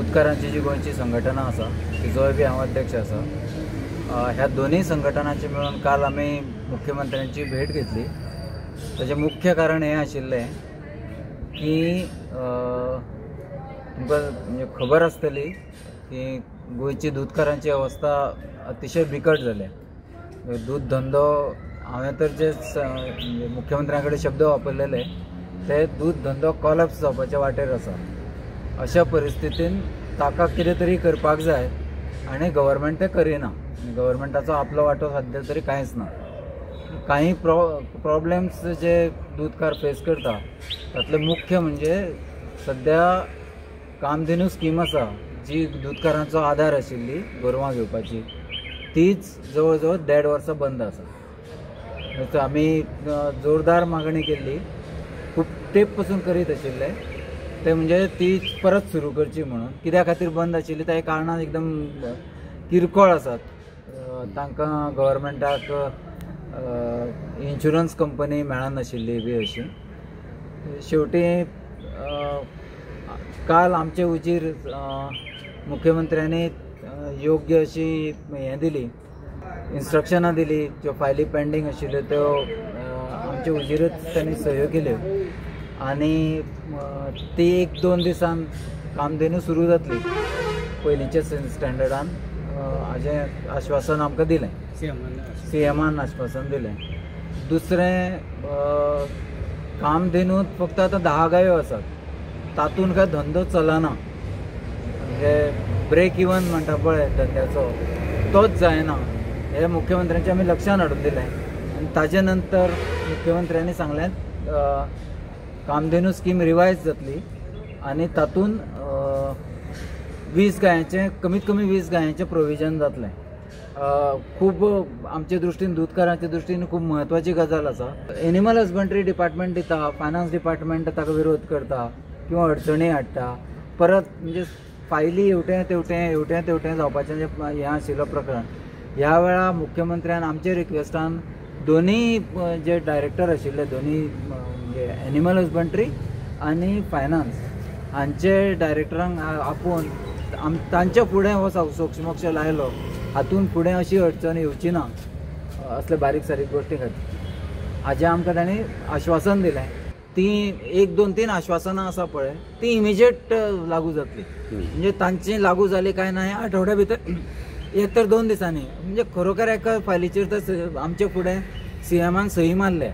दूदकारांची जी गोंयची संघटना आसा तिजोय बी हांव अध्यक्ष आसा. ह्या दोनूय संघटनांची मेळून काल आमी मुख्यमंत्र्यांची भेट घेतली. ताचें मुख्य कारण हें आशिल्लें की तुमकां म्हणजे खबर आसतली की गोंयची दूदकारांची अवस्था अतिशय बिकट जाल्या. दूद धंदो हांवें तर जे मुख्यमंत्र्यां कडेन शब्द वापरलेले ते दूद धंदो कॉलप्स जावपाच्या वाटेर आसा. अशा परिस्थितीन ताका कितें तरी करपाक जाय आनी गव्हर्मेंट तें करिना. गव्हर्मेंटाचो आपलो वांटो सद्या तरी कांयच ना. कांय प्रॉब्लेम्स जे दूदकार फेस करता तातले मुख्य म्हणजे सद्या कामधेनू स्कीम आसा जी दूदकारांचो आदार आशिल्ली गोरवां घेवपाची, तीच जवळ जवळ 1.5 वर्सां बंद आसा. आमी जोरदार मागणी केल्ली, खूब तेंप पसून करीत आशिल्ले ते म्हणजे ती परत सुरू करची म्हणून. कित्या खातीर बंद आशिल्ली ताका कारणां एकदम किरकोळ आसात. तांकां गव्हर्मेंटाक इन्शुरन्स कंपनी मेळनाशिल्ली बी अशी. शेवटी काल आमचे उजीर मुख्यमंत्र्यांनी योग्य अशी हें दिली, इन्स्ट्रक्शनां दिली. ज्यो फायली पेंडींग आशिल्ल्यो त्यो आमचे उजीरच तांणी सह्यो केल्यो आनी ती 1-2 दिसान कामधेनू सुरू जातली पयलींच्या स्टँडर्डान हाजें आश्वासन आमकां दिलें, सीएमान आश्वासन दिलें. दुसरें, कामधेनूत फक्त आतां 10 गायो आसात, तातूंत काय धंदो चलना. म्हणजे ब्रेक इवन म्हणटा पळय धंद्याचो तोच जायना हें मुख्यमंत्र्यांच्या आमी लक्षान हाडून दिलें. आनी ताजे नंतर मुख्यमंत्र्यांनी सांगलें कामधेनू स्कीम रिवायज जातली आनी तातूंत 20 गायांचें, कमीत कमी 20 गायांचें प्रोविजन जातलें. खूब आमचे दृश्टीन, दूदकारांचे दृश्टीन खूब म्हत्वाची गजाल आसा. एनिमल हजबंड्री डिपार्टमेंट दिता, फायनान्स डिपार्टमेंट ताका विरोध करता किंवा अडचणी हाडटा. परत म्हणजे फायली हेवटें तेवटें हेवटें तेवटें जावपाचें जें हें आशिल्लो प्रकरण. ह्या वेळा मुख्यमंत्र्यान आमचे रिक्वेस्टान दोनूय जे डायरेक्टर आशिल्ले, दोनूय म्हणजे एनिमल हजबंड्री आनी फायनान्स हांचे डायरेक्टरांक आपोवन तांच्या फुडें हो सोक्षमोक्ष लायलो. हातून फुडें अशी अडचण येवची ना असले बारीक सारीक गोश्टी खातीर हाजें आमकां तांणी आश्वासन दिलें. ती 1, 2, 3 आश्वासनां आसा पळय ती इमिजिएट लागू जातली. म्हणजे तांची लागू जाली काय ना हे आठवड्या भितर एक तर 2 दिसांनी. म्हणजे खरोखर एका फायलीचेर तर आमचे फुडें सीएमान सही मारले.